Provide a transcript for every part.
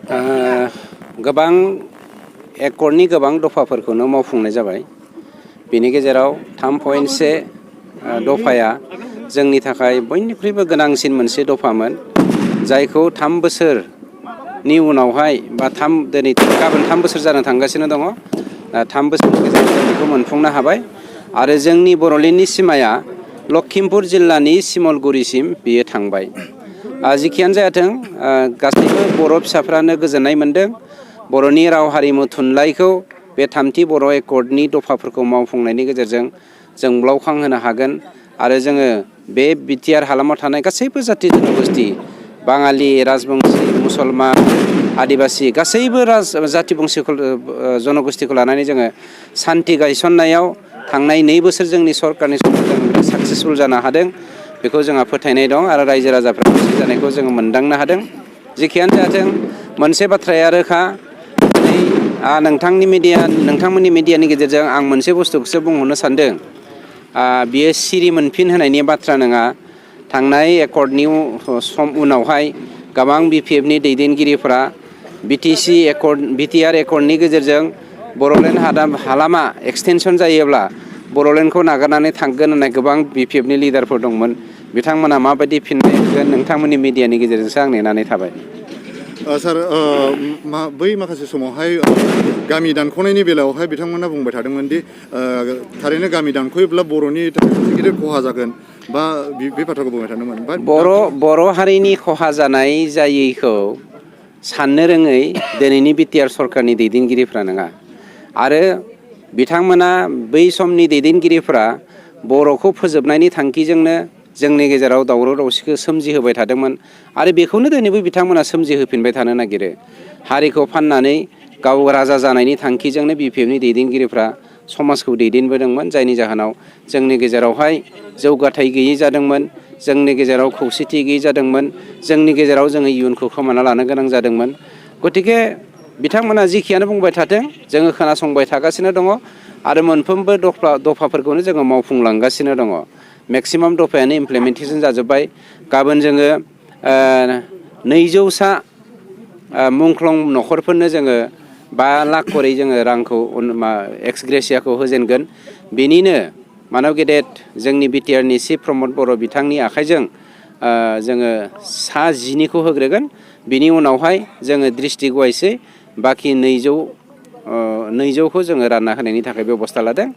गोबां एकर्डनि गोबां दफाफोरखौनो मावफुंनाय जाबाय। बेनि गेजेराव 3.1 दफाया जोंनि थाखाय बयनिख्रुइबो गोनांसिन मोनसे दफामोन, जायखौ 3 बोसोरनि उनावहाय बा गाबोन 3 बोसोर जानो थांगासिनो दङ। 3 बोसोरनि गेजेराव जों बेखौ मोनफुंनो हाबाय आरो जोंनि बर'लेण्डनि सिमाया लखिमपुर जिल्लानि सिमलगुरिसिम बियो थांबाय। जिखियानो जायाथों गासैबो बर' फिसाफ्रानो गोजोननाय मोन्दों। बर'नि राव हारिमु थुनलाइखौ बे 3थि बर' एकर्डनि दफाफोरखौ मावफुंनायनि गेजेरजों जोंब्लावखांहोनो हागोन आरो जोङो बे BTR हालामाव थानाय गासैबो जाथि जनगोष्ठि, बाङालि, राजबंसि, मुसलमान, आदिबासि गासैबो जाथि जनगोष्ठिखौ लानानै जोङो सान्थि गायसननायाव थांनाय 2 बोसोर जोंनि सरकारनि समाव जों साक्सेसफुल जानो हादों। बेखौ जोंहा फोथायनाय दं आरो रायजो राजाफ्रा खुसि जानायखौ जोङो मोनदांनो हादों। जेखियानो जाथों मोनसे बाथ्राया रोखा, नोंथांमोननि मिडियानि गेजेरजों आं मोनसे बुस्थुखौसो बुंहरनो सानदों। बियो सिरि मोनफिन होनायनि बाथ्रा नङा। थांनाय एकर्डनि उनावहाय गोबां BPFनि दैदेनगिरिफोरा BTR एकर्डनि गेजेरजों बर'लेण्ड हालामा एक्सटेनसन जायोब्ला बर'लेण्डखौ नागारनानै थांगोन होननाय गोबां BPFनि लिडारफोर दंमोन। बिथांमोना माबायदि फिननाय होगोन नोंथांमोननि मिडियानि गेजेरजोंसो आं नेनानै थाबाय। सार, बै माखासे समावहाय गामि दानख'नायनि बेलायावहाय बिथांमोना बुंबाय थादोंमोन दि थारैनो गामि दानख'योब्ला बर'नि गिदिर खहा जागोन, बा बे बाथ्राखौ बुंबाय थादोंमोन। बर' हारिनि खहा जानाय जायैखौ साननो रोङै दिनैनि BTR सरकारनि दैदेनगिरिफ्रा नङा। आरो बिथांमोना बै समनि दैदेनगिरिफ्रा बर'खौ फोजोबनायनि थांखिजोंनो जोंनि गेजेराव दावराव दावसिखौ सोमजिहोबाय थादोंमोन आरो बेखौनो दिनैबो बिथांमोना सोमजिहोफिनबाय थानो नागिरो। हारिखौ फाननानै गाव राजा जानायनि थांखिजोंनो BPFनि दैदेनगिरिफ्रा समाजखौ दैदेनबोदोंमोन, जायनि जाहोनाव जोंनि गेजेरावहाय जौगाथाय गैयै जादोंमोन, जोंनि गेजेराव खौसेथि गैयै जादोंमोन, जोंनि गेजेराव जोङो इयुनखौ खोमाना लानो गोनां जादोंमोन। गतिके बिथांमोना जिखियानो बुंबाय थाथों जोङो खोनासंबाय थागासिनो दङ आरो मोनफ्रोमबो दफाफोरखौनो जोङो मावफुंलांगासिनो दङ। मेक्सिमाम दफायानो इमप्लिमेन्टेसन जाजोब्बाय। गाबोन जोङो 200सा मुंख्लं न'खरफोरनो जोङो 5 लाख करै जोङो रांखौ एक्स ग्रेसियाखौ होजेनगोन। बेनिनो मानब गेदेर जोंनि BTRनि चिफ प्रमद बर' बिथांनि आखाइजों जोङो 10निखौ होग्रोगोन। बिनि उनावहाय जोङो डिस्ट्रिक्ट वाइसै बाखि 200खौ जोङो रानना होनायनि थाखाय बेबस्था लादों।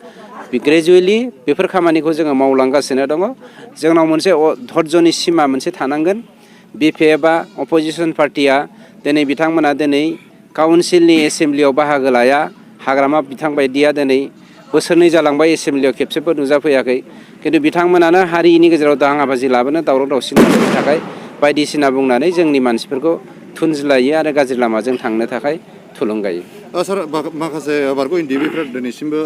ग्रेजुवेलि बेफोर खामानिखौ जोङो मावलांगासिनो दङ। जोंनाव मोनसे धर्जनि सिमा मोनसे थानांगोन। BPFआ अपोजिसन पार्टिया बिथांमोना काउन्सिलनि एसेम्ब्लियाव बाहागो लाया। हाग्रामा बिथां बायदिया बोसोरनै जालांबाय एसेम्ब्लियाव खेबसेबो नुजाफैयाखै। खिन्थु बिथांमोनानो हारिनि गेजेराव दाङाबाजि लाबोनो, दावराव दावसि लाबोनो थाखाय बायदिसिना बुंनानै जोंनि मानसिफोरखौ थुनज्लायो आरो गाज्रि लामाजों थांनो थाखाय थुलुंगायो। सार, माखासे बारग' NDBफ्रा दिनैसिमबो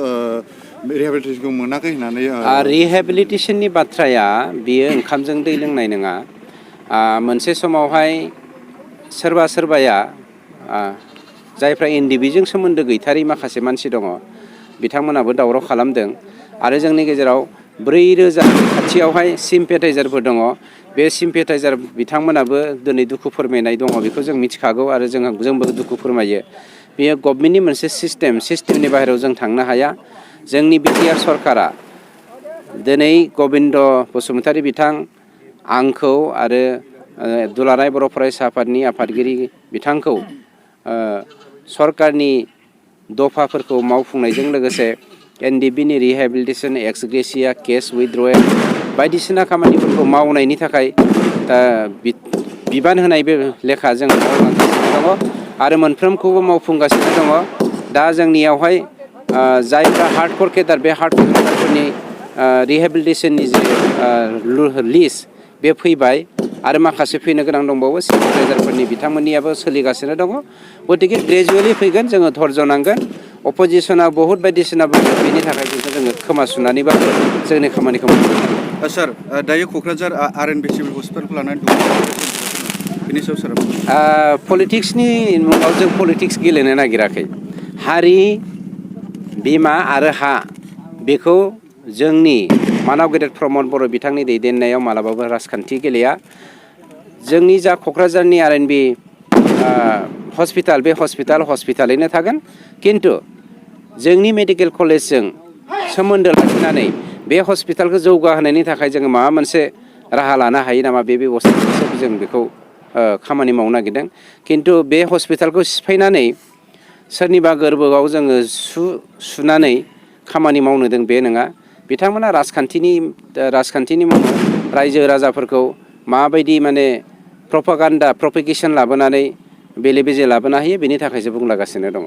रिहेबिलिटेसनखौ मोनाखै होननानै रिहेबिलिटेसननि बाथ्राया बियो ओंखामजों दै लोंनाय नङा। मोनसे समावहाय सोरबाया जायफ्रा NDBजों सोमोन्दो गैथारै माखासे मानसि दङ, बिथांमोनाबो दावराव खालामदों आरो जोंनि गेजेराव 4,000 खाथियावहाय सिम्पेटाइजारफोर दङ। बे सिम्पेटाइजार बिथांमोनाबो दिनै दुखु फोरमायनाय दङ, बेखौ जों मिथिखागौ आरो जोंबो दुखु फोरमायो। बेयो गभर्नमेन्टनि मोनसे सिस्टेमनि बाहेरायाव जों थांनो हाया। जोंनि BTR सरकारा दिनै गबिन्द बसुमतारी बिथां, आंखौ आरो दुलाराय बर' फरायसा आफादनि आफादगिरि बिथांखौ सरकारनि दफाफोरखौ मावफुंनायजों लोगोसे NDBनि रिहेबिलिटेसन, एक्स ग्रेसिया, केस उइथड्रयेल बायदिसिना खामानिफोरखौ मावनायनि थाखाय बिबान होनाय लेखा जों मावलांगासिनो दङ आरो मोनफ्रोमखौबो मावफुंगासिनो दङ। दा जोंनियावहाय जायफ्रा हार्डक'र केडार, बे हार्डक'र केडारफोरनि रिहेबिलिटेसननि जे लिस्ट बे फैबाय आरो माखासे फैनो गोनां दंबावो। सिम्पेटाइजारफोरनि बिथांमोननियाबो सोलिगासिनो दङ। गतिके ग्रेजुवेलि फैगोन, जोङो धर्ज नांगोन। अपोजिसना बहुत बायदिसिना बुङो, बेनि थाखाय जोङो खोमा सुनानैबाबो जोंनि खामानिखौ मावगोन। सार, दायो क'क्राझार RNB सिभिल हस्पिटालखौ लानानै दङ, बेनि सायाव सार पलिटिक्सनि मुङाव जों पलिटिक्स गेलेनो नागिराखै। हारि, बिमा आरो हा, बेखौ जोंनि मानब गेदेर प्रमद बर' बिथांनि दैदेननायाव मालाबाबो राजखान्थि गेलेया। जोंनि जा क'क्राझारनि RNB हस्पिटाल बे हस्पिटालैनो थागोन खिन्थु जोंनि मेडिकेल कलेजजों सोमोन्दो लाखिनानै बे हस्पिटालखौ जौगाहोनायनि थाखाय जोङो माबा मोनसे राहा लानो हायो नामा बे बेबस्थाखौसो जों बेखौ खामानि मावनो नागिरदों खिन्थु बे हस्पिटालखौ सिफायनानै सोरनिबा गोरबोआव जोङो सुनानै खामानि मावनो दों बे नङा बिथांमोना राजखान्थिनि मुङाव रायजो राजाफोरखौ माबायदि माने प्रपेगेसन लाबोनानै बेले बेजे लाबोनो हायो बेनि थाखायसो बुंलागासिनो दङ।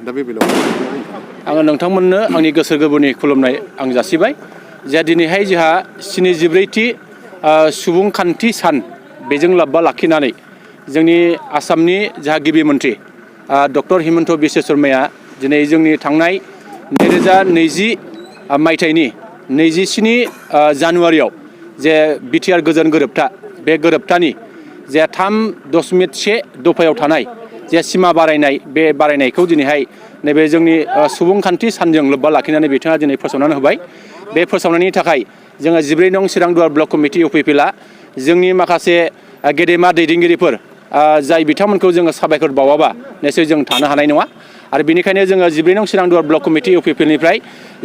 दा बे बेलायाव आङो नोंथांमोननो आंनि गोसो गोरबोनि खुलुमनाय आं जासिबाय जे दिनैहाय जोंहा 74थि सुबुंखान्थि सान बेजों लोब्बा लाखिनानै जोंनि आसामनि जोंहा गिबि मन्थ्रि डक्टर हिमन्त बिश्व शर्माया दिनै जोंनि थांनाय 2020 मायथाइनि 27 जानुवारियाव जे BTR गोजोन गोरोबथा बे गोरोबथानि जे 3.1 दफायाव थानाय जे सिमा बारायनाय बे बारायनायखौ दिनैहाय नैबे जोंनि सुबुंखान्थि सानजों लोब्बा लाखिनानै बिथाङा दिनै फोसावनानै होबाय बे फोसावनायनि थाखाय जोङो 14 नं चिरांदुवार ब्लक कमिटि UPPL जोंनि माखासे गेदेमा दैदेनगिरिफोर जाय बिथांमोनखौ जोङो साबायखर बावाबा निश्चय जों थानो हानाय नङा आरो बेनिखायनो जोङो 14 नं चिरांदुवार ब्लक कमिटि UPPLनिफ्राय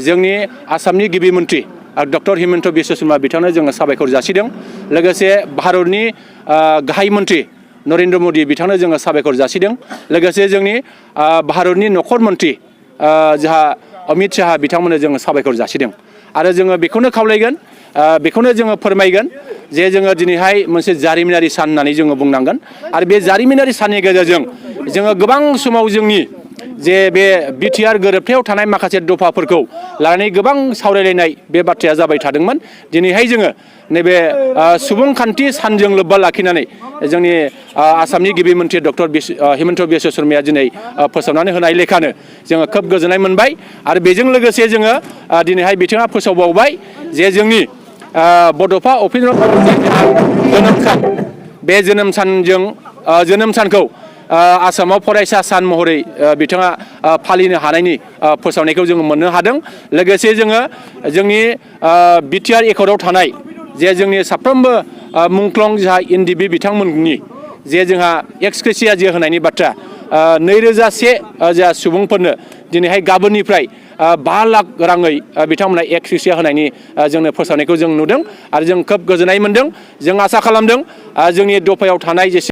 जोंनि आसामनि गिबि मन्थ्रि डक्टर हिमन्त बिश्व शर्मा बिथांनो जोङो साबायखर जासिदों लोगोसे भारतनि गाहाय मन्थ्रि नरेन्द्र मोदी बिथांनो जोङो साबायखर जासिदों लोगोसे जोंनि भारतनि नखर मन्थ्रि जोंहा अमित शाह बिथांमोननो जोङो साबायखर जासिदों आरो जोङो बेखौनो खावलायगोन बेखौनो जोङो फोरमायगोन जे जोङो दिनैहाय मोनसे जारिमिनारि सान होननानै जोङो बुंनांगोन आरो बे जारिमिनारि साननि गेजेरजों जोङो गोबां समाव जोंनि जे बे BTR गोरोबथायाव थानाय माखासे दफाफोरखौ लानानै गोबां सावरायलायनाय बे बाथ्राया जाबाय थादोंमोन दिनैहाय जोङो नैबे सुबुंखान्थि सानजों लोब्बा लाखिनानै जोंनि आसामनि गिबि मन्थ्रि डक्टर हिमन्त बिश्व शर्माया दिनै फोसावनानै होनाय लेखानो जोङो खोब गोजोननाय मोनबाय आरो बेजों लोगोसे जोङो दिनैहाय बिथाङा फोसावबावबाय जे जोंनि बड'फा उपेन्द्र जोनोम सान बे जोनोम सानखौ आसामाव फरायसा सान महरै बिथाङा फालिनो हानायनि फोसावनायखौ जोङो मोननो हादों लोगोसे जोङो जोंनि BTR एकर्डआव थानाय जे जोंनि साफ्रोमबो मुंख्लं जोंहा NDB बिथांमोननि जे जोंहा एक्सक्रेसिया जे होनायनि बाथ्रा 2001 जोंहा सुबुंफोरनो दिनैहाय गाबोननिफ्राय 5 लाख राङै बिथांमोना एक्सक्रेसिया होनायनि जोंनो फोसावनायखौ जों नुदों आरो जों खोब गोजोननाय मोनदों जों आसा खालामदों जोंनि दफायाव थानाय